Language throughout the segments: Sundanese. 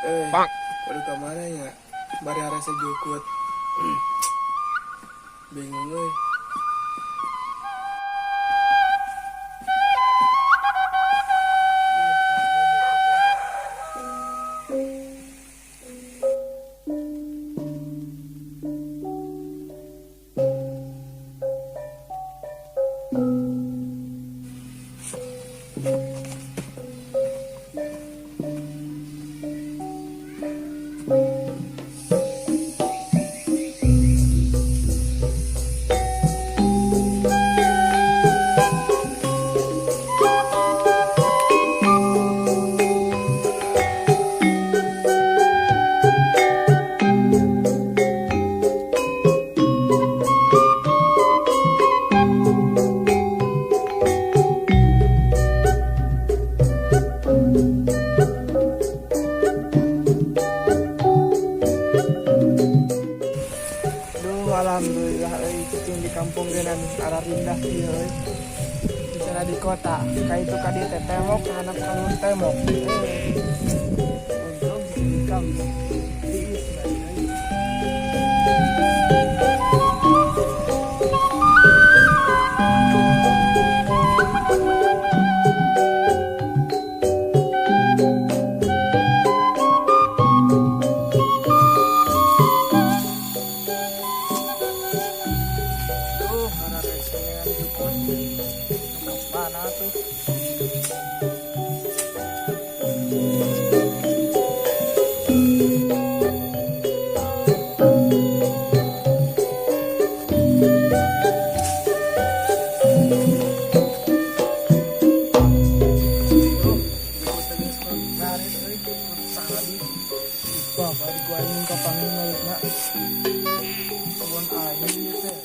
Duit euy. Waduh, ka mana nya? Bari harasa jukut. Bingung euy. Duh, alhamdulillah euy, cicing di kampung genan ararindah ieu euy. Bicara di kota, ka itu ka dieu teh tembok handap kalun tembok. Untung cicing di kampung. Tiis bae euy. Duh, ararese jukut. Ka mana tuh? Duh, jukut teh geus garis euy, jukut tadi. Wah, bari ku aing kapanggih malikna. Kebon aing ieu teh.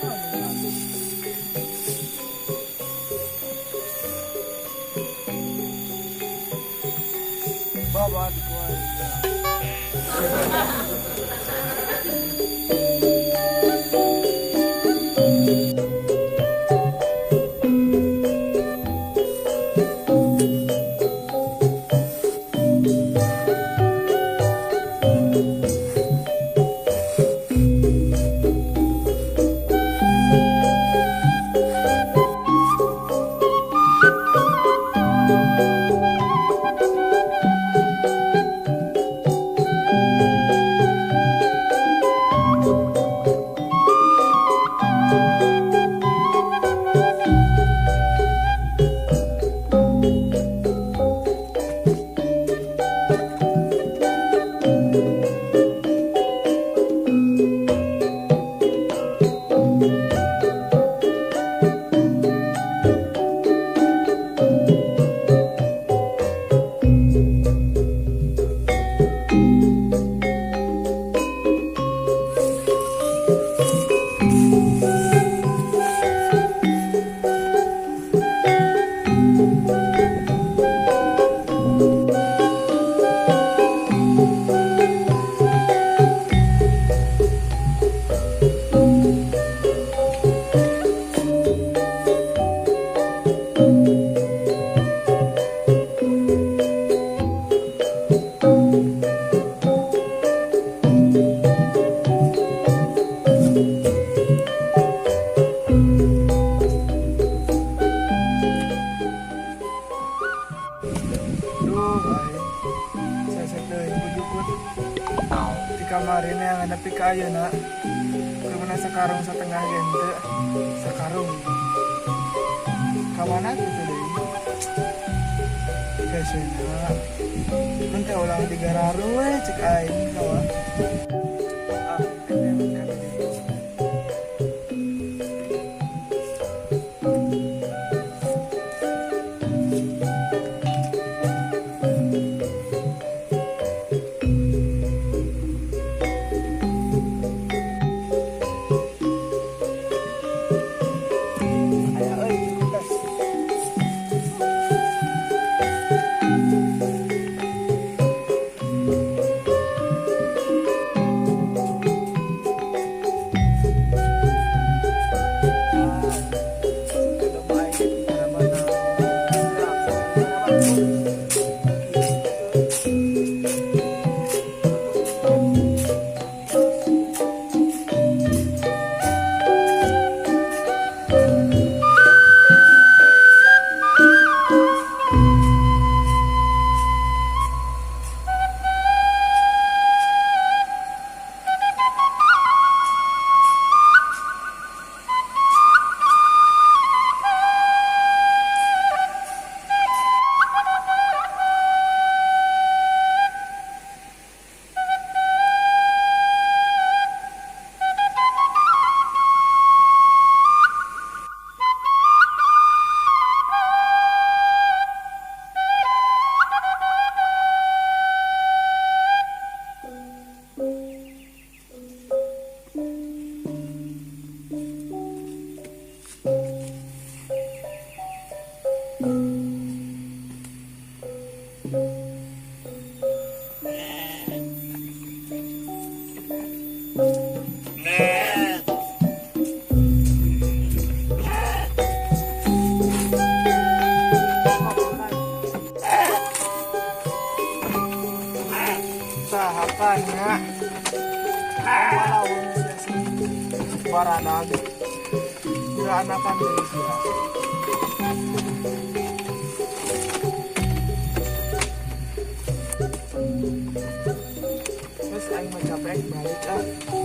Aduh, bawa di ku aing. Duh, aing. Sesek deui ku jukut. Di kamarina yang nepi ka ayeuna. Keur sakarung setengah ge henteu. Sakarung. Ka mana kitu deui? Hesena. Mun teh ulah digararu we cek aing kawa. Ah, etem ka ditu. Aya euy jukut teh. Baradag. Anakan deui sia. Terus aing mah capek, balik ah.